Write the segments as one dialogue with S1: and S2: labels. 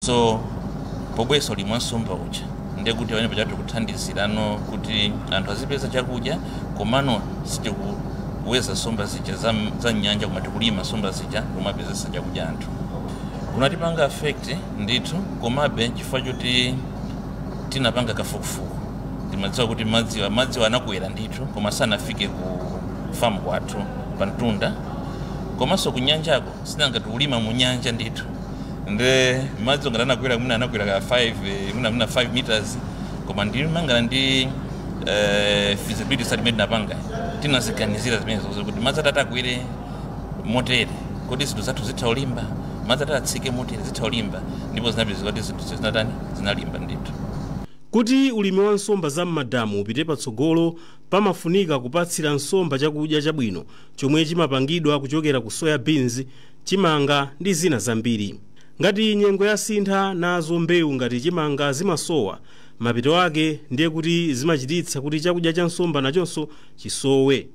S1: So pobweso ulimi wa nsomba uja, ndiye kuti pamene pachatu kuthandizirano kuti anthu azipeza chakudya, komano sitikuweza nsomba zija za nyanja, koma tikulima nsomba zija kumapezesa chakudya anthu. Kunatipanga affect ndithu, komabe chifukwa choti tinapanga kafukufuku, timadziwa kuti madziwa anakwera ndithu, koma sanafike ku famu kwathu pamtunda. Komanso kunyanjako sinanga tikulima mu nyanja ndithu, nde madzi ngati anakwera, mwina anakwera ka 5, mwina 5 meters, koma ndimangana ndi feasibility study imene tinapanga, tinaziganizira zimenezo kuti madzi atati akwere motere, kodi zinthu zathu zitha kulimba? Madzi atati atsike motere, zitha kulimba? Ndipo zinapezeka kuti zinthu zinatani, zinalimba ndithu.
S2: Kuti ulimi wa nsomba za m'madamu upite patsogolo, pamafunika kupatsira nsomba chakudya chabwino chomwe chimapangidwa kuchokera ku soya beans, chimanga ndi zina zambiri. Ngati nyengo yasintha, nazo mbewu ngati chimanga zimasowa. Mapito ake ndiye kuti zimachititsa kuti chakudya cha nsomba nachonso chisowe.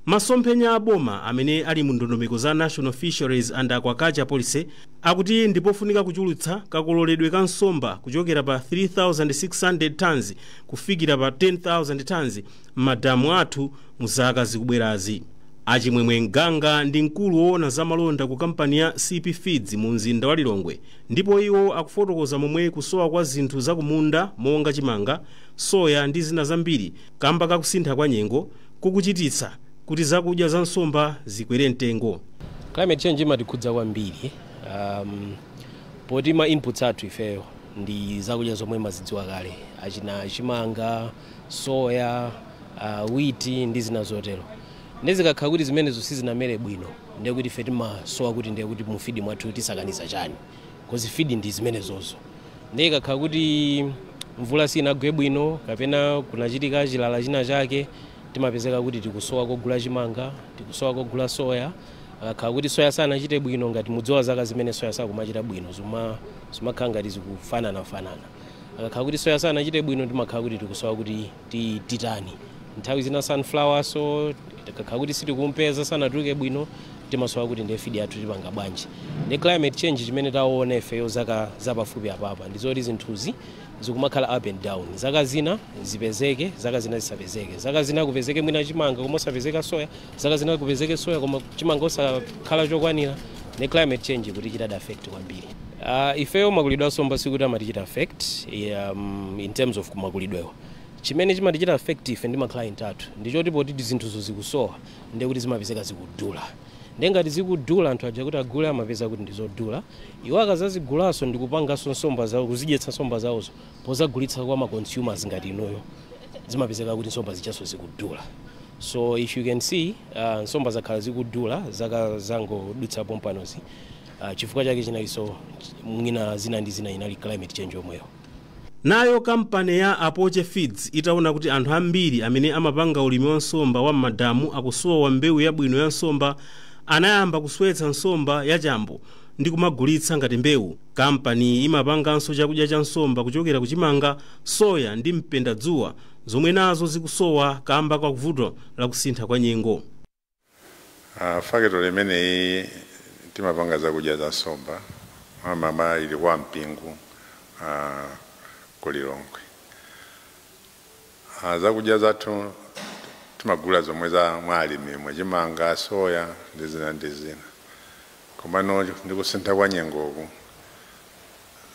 S2: Masomphenya a boma amene ali mu ndondomeko za National Fisheries and Aquaculture Policy akuti ndipofunika kuchulutsa kakololedwe ka nsomba kuchokera pa 3600 tons kufikira pa 10,000 tons m'madamu athu mu zaka zikubwerazi. Achimwemwe Mganga ndi mkulu woona zamalonda ku kampani ya CP Feeds mu mzinda wa Lilongwe, ndipo iwo akufotokoza momwe kusowa kwa zinthu zakumunda monga chimanga, soya ndi zina zambiri kamba kakusintha kwa nyengo kukuchititsa kuti zakudya za nsomba zikwere mtengo.
S3: Climate change imatikhudza kwambiri, poti ma inputs athu ifeyo ndi zakudya zomwe mazidziwa kale, achina chimanga, soya, wheat ndi zina zotero. Ndizikakhala kuti zimenezo sizinamere bwino, ndiye kuti ife timasowa kuti ndiye kuti mu feed mwathu tisakaniza chani, 'cause feed ndi zimenezozo. Ndiye ikakhala kuti mvula sinagwe bwino kapena kunachitika chilala china chake, timapezeka kuti tikusowa kogula chimanga, tikusowa kogula soya. Akakhala kuti soya sanachite bwino, ngati mudziwa zaka zimene soya sakumachita bwino, zimakhala ngati zikufananafanana. Akakhala kuti soya sanachite bwino, timakhala kuti tikusowa kuti titani. Nthawi zina sunflower, so tikakhala kuti sitikumpeza, sanatuluke bwino, timasowa kuti ndiye feed yathu tipanga bwanji. Ndi climate change chimene taona ifeyo zaka zapafupi apapa ndizoti zinthuzi zikumakhala up and down. Zaka zina zipezeke, zaka zina zisapezeke. Zaka zina kupezeke mwina chimanga koma osapezeka soya, zaka zina kupezeke soya koma chimanga osakhala chokwanira. Ndi climate change kuti chitadi affect kwambiri. Ifeyo makulidwe asomba sikuti amatichita affect in terms of kumakulidwewo. Chimene chimatichita affect ife ndi ma client athu ndichoti poti zinthuzo zikusowa, ndiye kuti zimapezeka zikudula. Ndiye ngati zikudula, anthu aja kuti agule amapeza kuti ndizodula. Iwo akazazigulaso ndikupanganso nsomba zawo, kuzidyetsa nsomba zawozo, pozagulitsa kwa ma consumers ngati inuyo, zimapezeka kuti nsomba zichaso zikudula. So if you can see, nsomba zakhala zikudula zaka zangodutsapo mpanozi. Chifukwa chake chinalinso mwina zina ndi zina, inali climate change yomweyo.
S2: Nayo kampani ya Apoche Feeds itaona kuti anthu ambiri amene amapanga ulimi wa nsomba wa m'madamu akusowa mbewu yabwino ya nsomba, anayamba kuswetsa nsomba yachambo ndi kumagulitsa ngati mbewu. Kampani imapanganso chakudya cha nsomba kuchokera kuchimanga, soya ndi mpendadzuwa, zomwe nazo zikusowa kamba kwa vuto la kusintha kwa nyengo.
S4: Factory imeneyi timapanga zakudya za nsomba, mama, ili kwa Mpingu, ku Lilongwe. Zakudya zathu timagula zomwe za mwalimi mwe, chimanga, soya ndi zina ndi zina. Komano ndi kusintha kwa nyengoku,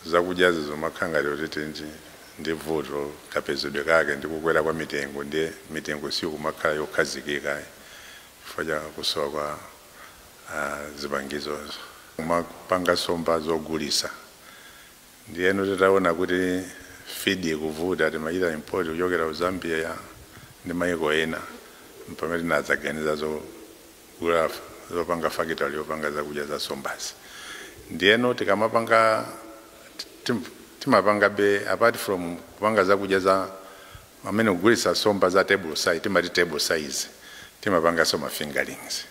S4: zakudya zizomakhala ngati kuti ndi vuto kapezedwe kake, ndi kukwera kwa mitengo. Ndiye mitengo sikumakhala yokhazikika chifukwa cha kusowa kwa zipangizozo. Kumapanga nsomba zogulisa, ndiyeno titaona kuti feed ikuvuta, timachita import kuchokera ku Zambia ndi mayiko ena, mpamene tinadzaganiza zogula, zopanga factory yopanga zakudya za nsombazi. Ndiyeno tikamapanga, timapanga be, apart from kupanga zakudya za amene kugulisa nsomba za table size, timati table size, timapanganso ma fingerlings.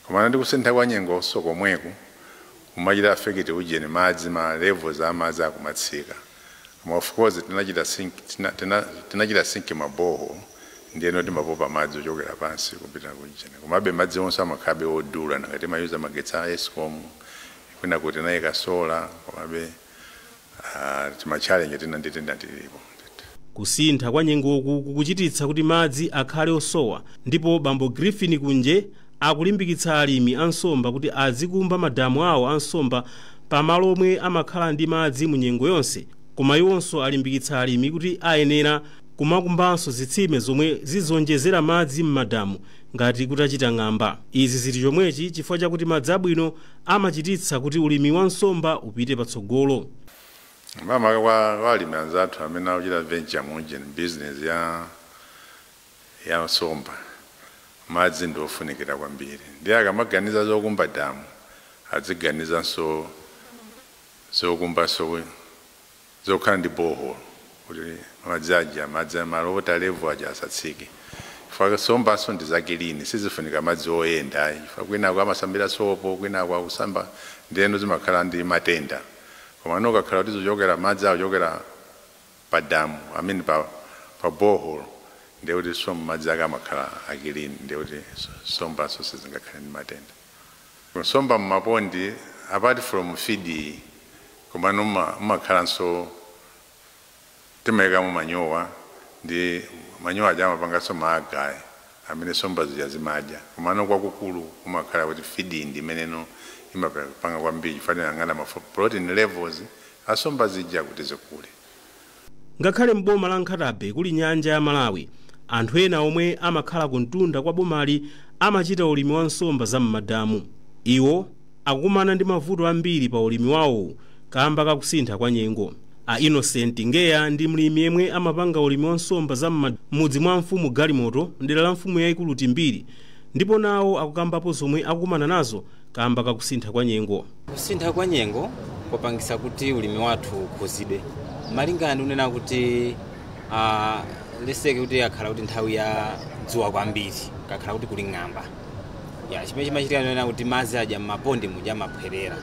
S4: Komano ndi kusintha kwa nyengo so komweku kumachita affect ujeni madzi, ma levels a madzi akumatsika. Koma of course tinachita sink ma borehole, ndiyeno timapopa madzi ochokera pansi kupita kujeni. Komabe madzi onse amakhabe odula, nanga timayuza magetsi a ESCOM, kwina kuti tinayika solar, komabe tima challenge tina ndi tina tilipo.
S2: Kusintha kwa nyengoku kukuchititsa kuti madzi akhale osowa, ndipo bambo Griffin Kunje akulimbikitsa alimi ansomba kuti azikumba madamu awo ansomba pamalo omwe amakhala ndi madzi mu nyengo yonse. Koma iwonso alimbikitsa alimi kuti ayenera kumakumbanso zitsime zomwe zizonjezera madzi m'madamu ngati kutachita ng'amba. Izi zili chomwechi chifukwa chakuti madzi abwino amachititsa kuti ulimi wa nsomba upite patsogolo.
S4: Mama, kwa alimi anzathu amene akuchita venture mu business ya nsomba, madzi ndi ofunikira kwambiri. Ndiye akamaganiza zokumba damu, aziganizanso zokumbanso zokhala ndi borehole kuti madzi aja, madzi malo water level aja asatsike, chifukwa nsombaso ndi za clean, sizifunika madzi oyenda ayi, chifukwa kwinako amasambira sopo, kwinako akusamba, ndiyeno zimakhala ndi matenda. Koma nokakhala kuti zochokera madzi akuchokera pa damu, I mean pa borehole, ndiye kuti somba madzi ake amakhala a clean, ndiye kuti nsombaso sizingakhale ndi matenda. Nsomba mmapondi, apart from feed, komano mmakhalanso timayikamo manyowa, ndi manyowa aja amapanganso ma algae amene nsomba zija zimadya. Komano kwakukulu kumakhala kuti feed ndi imeneno imapanga kwambiri, chifukwa angana ma protein levels asomba zija kuti zikule.
S2: Ngakhale mboma la Nkhata Bay kuli nyanja ya Malawi, anthu ena omwe amakhala ku mtunda kwa bomali amachita ulimi wa nsomba za m'madamu. Iwo akukumana ndi mavuto ambiri pa ulimi wawo kamba kakusintha kwa nyengo. A Innocent Ngeya ndi mlimi yemwe amapanga ulimi wa nsomba za m'mudzi mwa mfumu Galimoto, mdera la mfumu yayikulu Timbiri, ndipo nawo akukambapo zomwe akukumana nazo kamba kakusintha kwa nyengo.
S5: Kusintha kwa nyengo kwapangisa kuti ulimi wathu ukhuzidwe, malingana ndi kunena kuti leseke kuti akhala kuti nthawi ya dzuwa kwambiri, kakhala kuti kuli ng'amba ya chimene chimachitika nena kuti madzi aja m'mapondi muja amaphwerera.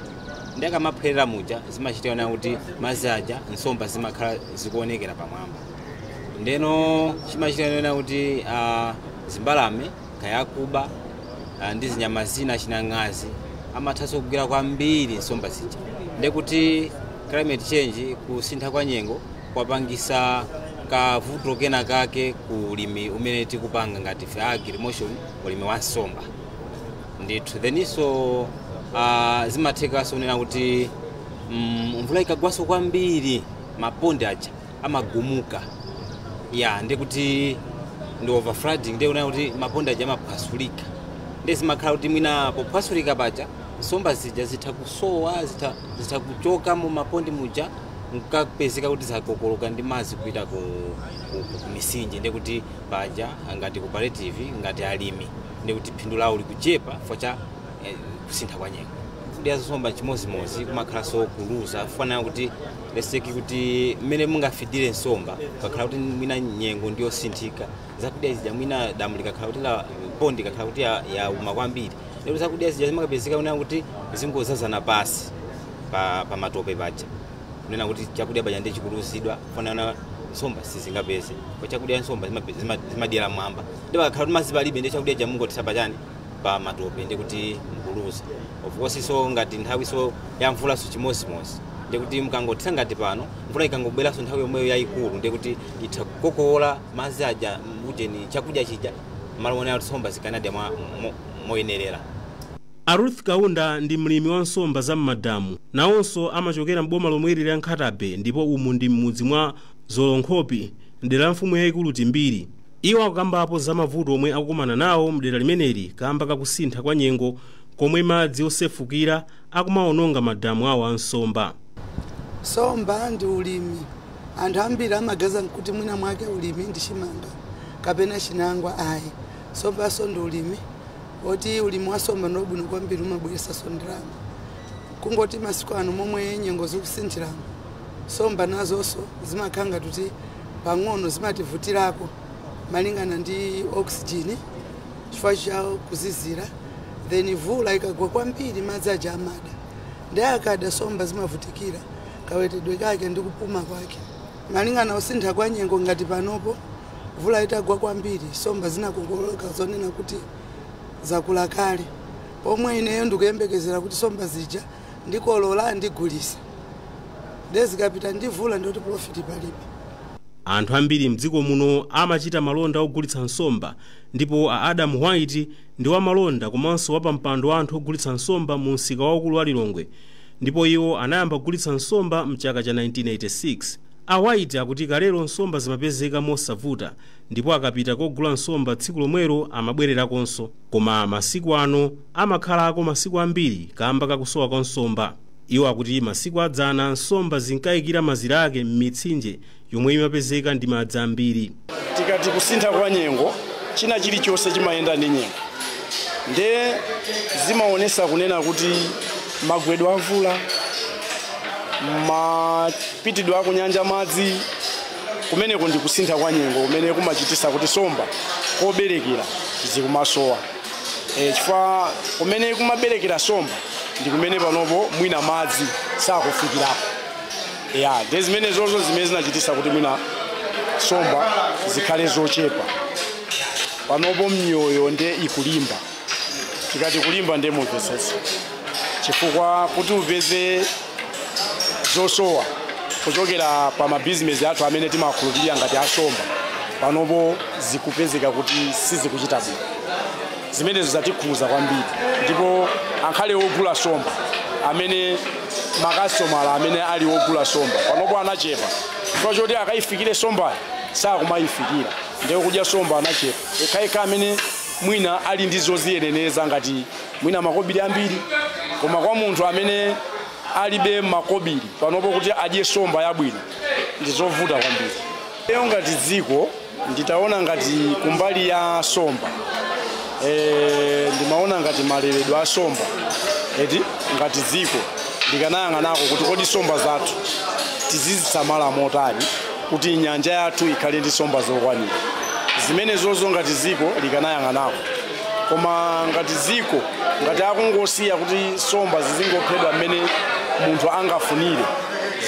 S5: Ndi akamaphwerera muja, zimachitika nena kuti madzi aja, nsomba zimakhala zikuonekera pamwamba. Ndeno chimachitika nena kuti zimbalame kayakuba ndi zinyama zina chinang'azi amathanso kugwira kwambiri nsomba zija. Ndekuti climate change, kusintha kwa nyengo, kwapangisa kavuto kena kake ku ulimi umene tikupanga ngati ife Agri-Motion, ulimi wa nsomba ndithu. Theninso zimathekanso kunena kuti mvula ikagwaso kwambiri, mapondi aja amagumuka ya, ndikuti ndi overflooding. Ndiye kunena kuti mapondi aja amaphwasulika, ndi zimakhala kuti mwina pophwasulika paja nsomba zija zitha kusowa, zitha kuchoka mu mapondi muja, nkapezeka kuti zakokoloka ndi madzi kupita ku misinje. Ndiye kuti paja ngati cooperative, ngati alimi, ndiye kuti phindu lawo likuchepa chifukwa cha kusintha kwa nyengo. Kudya nsomba chimozimozi kumakhalanso kuluza, kufanana kuti leseki kuti mmene mungafidire nsomba, kakhala kuti mwina nyengo ndiyosinthika, zakudya zija mwina damu likakhala kuti la pondi ikakhala kuti yauma kwambiri, lero zakudya zija zimakapezeka kunena kuti zingozazana pasi pa matope paja, kunena kuti chakudya paja ndi chikuluzidwa, kufanana nsomba sizingapeze kwa chakudya. Nsomba zimadyera mwamba, ndi pakakhala kuti madzi palibe, ndi chakudya chamungotisa pachani, pa matope, ndi kuti mukuluza. Of course, so ngati nthawi so ya mvulaso chimozimozi, ndikuti mukangotisa ngati pano, mvula ikangobweranso nthawi yomweyo yayikulu, ndikuti itha kukokola madzi aja, ujeni, chakudya chija, malo onera kuti nsomba zikanadya moyenerera.
S2: A Ruth Kaunda ndi mlimi wa nsomba za m'madamu, nawonso amachokera m'boma lomweli la Nkhata Bay, ndipo umu ndi m'mudzi mwa Zolonkhopi, mdera la mfumu yayikulu Timbiri. Iwo akukambapo za mavuto omwe akukumana nawo mdera limeneli kamba kakusintha kwa nyengo, komwe madzi osefukira akumawononga madamu awo a nsomba.
S6: Somba ndi ulimi. Anthu ambiri amagaza nkuti mwina mwake ulimi ndi chimanga kapena chinangwa. Ayi, sombaso ndi ulimi. Oti ulimi wa somba ndi wabwino kwambiri, umabweresanso ndalama. Kungoti masiku ano momwe nyengo zikusinthiramo, somba nazonso zimakhala ngati kuti pang'ono zimativutirako malingana ndi oxygen chifukwa cha kuzizira. Then vula ikagwa kwambiri, madzi aja amada, ndi akada somba zimavutikira kawetedwe kake ndi kupuma kwake malingana usintha kwa nyengo. Ngati panopo vula itagwa kwambiri, somba zinakokoloka, zonena kuti zakula kale, pomwe ineyo ndikuyembekezera kuti somba zija ndikolola, ndigulisa. Ndiye zikapita ndi mvula ndoti profit palibe.
S2: Anthu ambiri mdziko muno amachita malonda ogulitsa nsomba, ndipo a Adam White ndi wamalonda komanso wapampando wa anthu ogulitsa nsomba mu msika waukulu wa Lilongwe, ndipo iwo anayamba kugulitsa nsomba mchaka cha 1986. A White akuti kalero nsomba zimapezeka mosavuta, ndipo akapita kogula nsomba tsiku lomwelo amabwererakonso, koma masiku ano amakhalako masiku ambiri kamba kakusowa kwa nsomba. Iwo akuti masiku adzana nsomba zinkayikira mazira ake m'mitsinje yomwe imapezeka ndi madzi ambiri.
S7: Tikati kusintha kwa nyengo, china chilichonse chimayenda ndi nyengo, nde zimaonesa kunena kuti magwedwe a mvula, mapitidwe akunyanja madzi, kumeneko ndi kusintha kwa nyengo kumene kumachitisa kuti somba koberekera zikumasowa. Chifukwa kumene kumaberekera somba ndi kumene panopo mwina madzi sakufikirapo. Ya, ndi zimene zozo zimene zinachitisa kuti mwina somba zikhale zochepa. Panopo mnyoyo nde ikulimba. Tikati kulimba nde mumvetsetse, chifukwa kuti upeze zosowa kuchokera pa mabizinesi athu amene timakhulupirira ngati asomba, panopo zikupezeka kuti sizikuchita bwino. Zimenezo zatikhuza kwambiri, ndipo ankhale wogula somba amene makastomala amene ali wogula somba panopo anachepa, chifukwa choti akayifikire sombayo sakumayifikira, ndiye kudya somba anachepa. Ekhaekha amene mwina ali ndi zoziyeneneza ngati mwina makobiri ambiri, koma kwa munthu amene alibe makobiri panopo kuti adye somba yabwino ndi zovuta kwambiri. Eyo ngati dziko nditaona ngati kumbali ya somba, ndimaona ngati maleredwe a somba eti ngati dziko ndikanayang'anako kuti kodi somba zathu tizizisamala motani kuti nyanja yathu ikhale ndi somba zokwanira. Zimene zozo ngati dziko likanayang'anako, koma ngati dziko ngati akungosiya kuti somba zizingophedwa mmene munthu angafunire,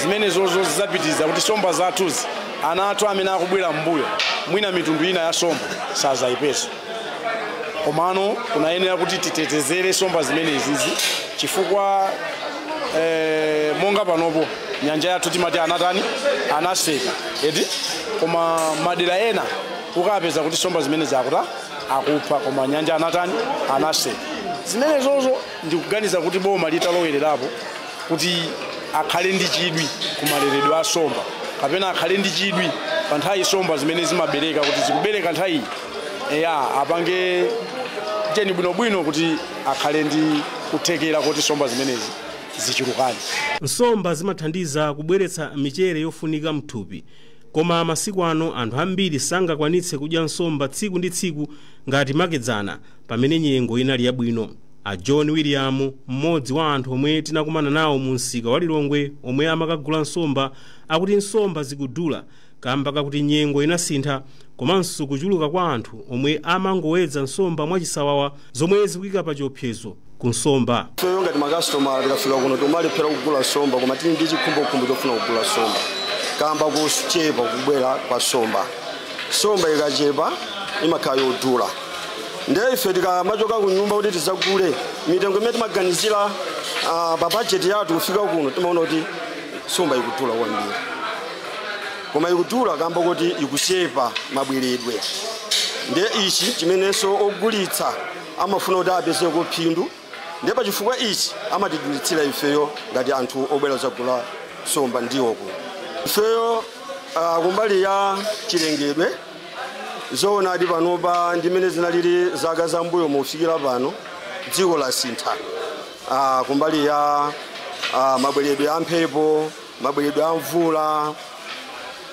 S7: zimene zozo zidzapitiriza kuti somba zathuzi ana athu amene akubwera m'mbuyo mwina mitundu ina ya somba sazayipeza. Komano kunayenera kuti titetezere somba zimene izizi, chifukwa monga panopo nyanja yathu timati anatani anaseka eti, koma madera ena ukapeza kuti somba zimene zakuta akupha, koma nyanja anatani anaseka. Zimene zozo ndikuganiza kuti boma litalowererapo kuti akhale ndi chidwi kumaleredwe a somba, kapena akhale ndi chidwi pa nthawi somba zimene zimabereka kuti zikubereka nthawi eya apange cheni bwinobwino kuti akhale ndi kuthekera kuti somba zimenezi zichulukane.
S2: Nsomba zimathandiza kubweretsa michere yofunika mthupi, koma masiku ano anthu ambiri sangakwanitse kudya nsomba tsiku ndi tsiku ngati makedzana pamene nyengo inali yabwino. A John William, mmodzi wa anthu omwe tinakumana nawo mu msika wa Lilongwe omwe amakagula nsomba, akuti nsomba zikudula kamba kakuti nyengo inasintha, komanso kuchuluka kwa anthu omwe amangowedza nsomba mwachisawawa zomwe zikuyika pa chiopsezo ku nsomba.
S8: Ifeyo ngati makasitomala tikafika kuno timalephera kugula nsomba, koma tili ndi chikhumbokhumbo chofuna kugula nsomba kamba kuchepa kubwera kwa somba. Somba ikachepa imakhala yodula, ndiye ife tikamachoka ku nyumba kuti tizagule mitengo imene timaganizira pa bajeti yathu kufika kuno, timaona kuti somba ikudula kwambiri, koma ikudula kamba kuti ikuchepa mabweredwe. Ndiye ichi chimenenso ogulitsa amafuna kuti apezeko phindu, ndiye pachifukwa ichi amatidulitsira ifeyo ngati anthu obwera kuzagula somba ndiwo kuno. Ifeyo kumbali ya chilengedwe zoonadi panopa ndimene zinalili zaka zambuyo mufikira pano dziko lasintha. Kumbali ya mabweredwe a mphepo, mabweredwe a mvula,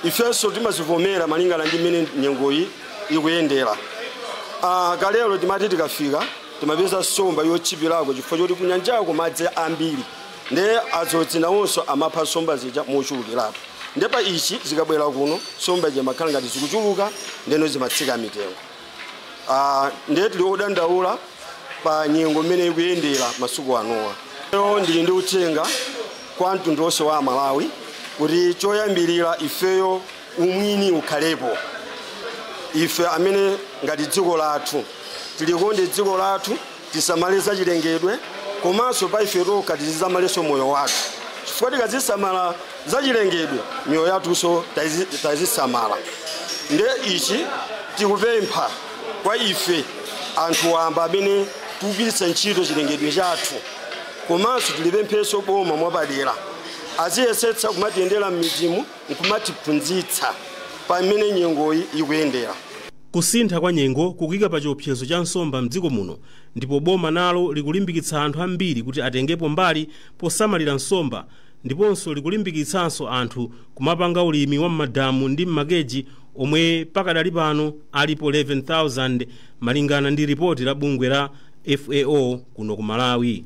S8: ifenso timazivomera malingana ndi mmene nyengoyi ikuyendera. Kalero timati tikafika timapeza somba yotchipirako chifukwa choti kunyanjako madzi ambiri, ndiye adzodzi nawonso amapha somba zija mochulukirapo. Ndiye pa ichi zikabwera kuno somba zimakhala ngati zikuchuluka, ndeno zimatsika mitengo. Ndiye tili odandaula pa nyengo imene ikuyendera masiku anowa. Lero ndili ndi uthenga kwa mtundu wonse wa Malawi kuti choyambirira ifeyo umwini ukhalepo. Ife amene ngati dziko lathu tilikonde dziko lathu, tisamale za chilengedwe, komanso pa ife tokha tizisamalenso moyo wathu. Chifukwa tikazisamala zachilengedwe, miyoyo yathunso tazisamala. Nde ichi tikupempha kwa ife anthu wamba amene tikugwiritsa ntchito chilengedwe chathu, komanso tilipemphenso boma mwapadera aziyesetsa kumatiyendera m'midzimu nkumatiphunzitsa pamene nyengoyi ikuyendera.
S2: Kusintha kwa nyengo kukuyika pa chiopsezo cha nsomba mdziko muno, ndipo boma nalo likulimbikitsa anthu ambiri kuti atengepo mbali posamalira nsomba, ndiponso likulimbikitsanso anthu kumapanga ulimi wa m'madamu ndi m'makeji omwe pakadali pano alipo 11,000 malingana ndi ripoti la bungwe la FAO kuno ku Malawi.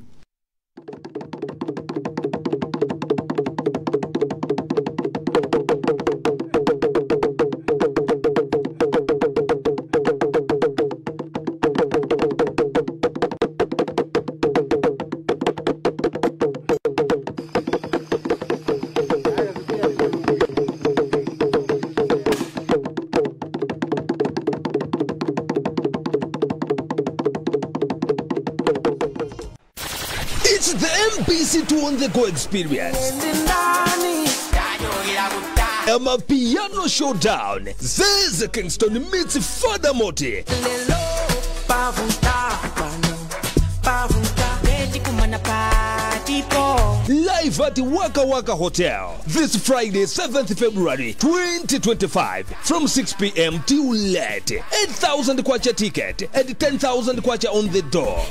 S9: It's the MBC2 on the go experience. Amapiano Showdown. Zeze Kingston meets Father Moti. Live at Waka Waka Hotel this Friday, 7th February 2025 from 6 p.m. till late. 8,000 kwacha ticket and 10,000 kwacha on the door.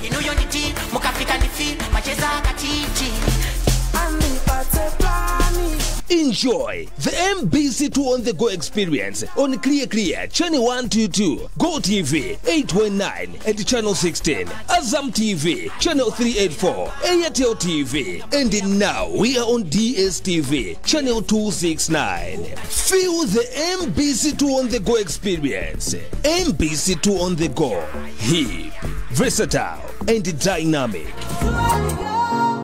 S9: Enjoy the MBC2 on the go experience on Clear Clear Channel 122, Go TV 819 and Channel 16, Azam TV Channel 384, Airtel TV, and now we are on DSTV Channel 269. Feel the MBC2 on the go experience. MBC2 on the go. Hip, versatile, and dynamic.